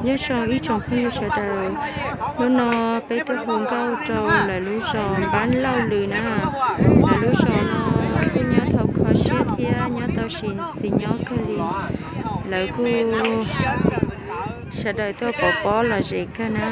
Nyob zoo ib tsoom phooj ywg sawv daws, hnub no peb tuaj hu nkauj rau lawv lub zos Npab Lauj Lwm na. Lawv lub zos no kuj nyob tau kho siab thiab nyob tau sim xis nyob kawg li. Lawv kuj sawv daws tuaj pov pob lom zem kawg na.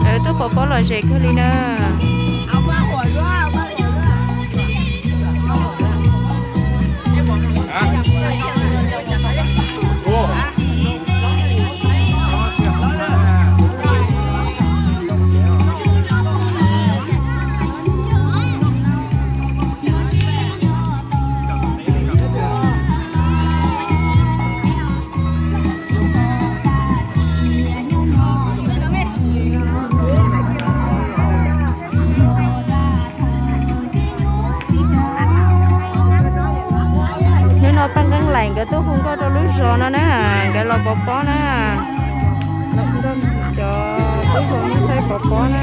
Lawv tuaj pov pob lom zem kawg li na. Hnub no Paj Nqeeb Laim nkawd tuaj hu nkauj rau lub zos no na, nkawd los pov pob na. Cov tub hluas no tuaj pov pob na.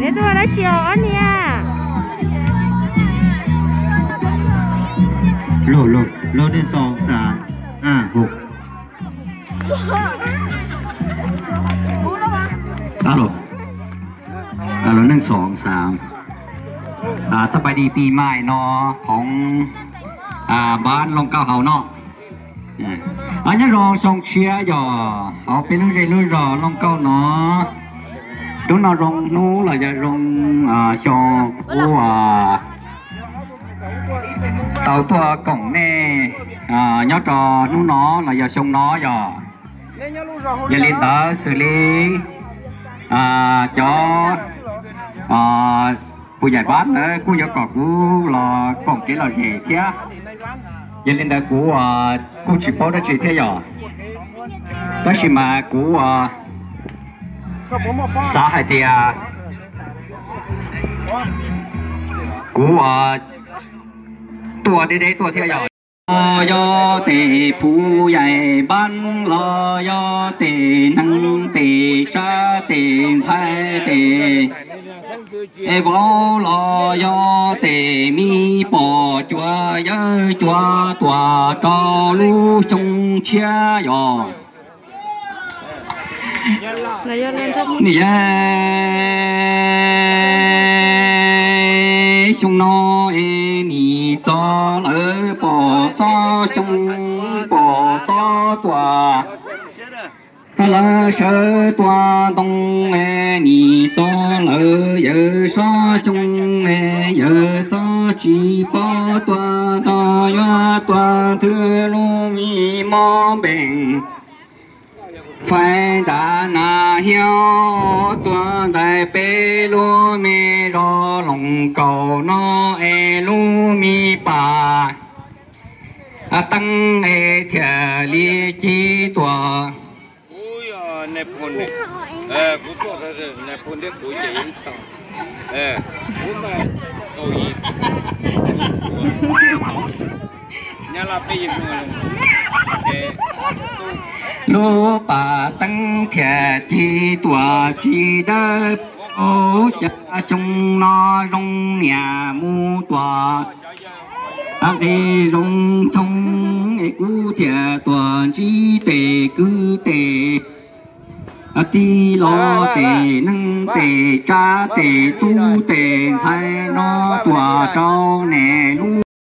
Neb tuaj dab tsi os ob niag? Lub, lub, lub, nej xoo xav, a, hum. Alo, alo, nej xoo xav. Xab pais dis pis mais no khoov npab Looj Kauj Haus no. Nyob zoo xyoo tshiab yog hauv peb lub zej lub zos Looj Kauj no. Hnub no zoo hnub los yog zoo xyoo kuv tau tuaj koom nej nyob rau hnub no los yog xyoo no yog. Yog li ntawd xws li cov pus yaim npab ntawd kuj yuav kom kuv los koom kev lom zem thiab. Yog li ntawd kuv kuj tsis paub dab tsi thiab yog, tab sis mas kuv xav hais tias kuv tuaj deb deb tuaj thiab yog. Los yog tes pus yaim npab los yog tes neeg tes tsab tes ntxhais tes es vauv los yog tes me pom cuav yawg cuav tuam rau lub xyoo tshiab yog. Nim xyoo no es nim txog lawv pom xob xyoo pom xob tuam, tag lawv sawv tua ntoo es nim txog lawv yawg xob xyoo es yawg xob tsis paub tuaj tau yuav tuaj thwb lub me mob npeem. Fais nram nas hiab tuaj ntais peb lub me zos Loos Kaum no es lub me pas teeb es thiaj li ci tuaj. Lub pas teeb thiaj ci tuaj tsis dawb paug, cas xyoo no zoo niam mus tuaj nqis zoo ntxhoo es kuv thiaj tuaj ntsib tes kwv tes. Tij laug tes neeg tes tsav tes tub tes ntxhais no tuaj rau nej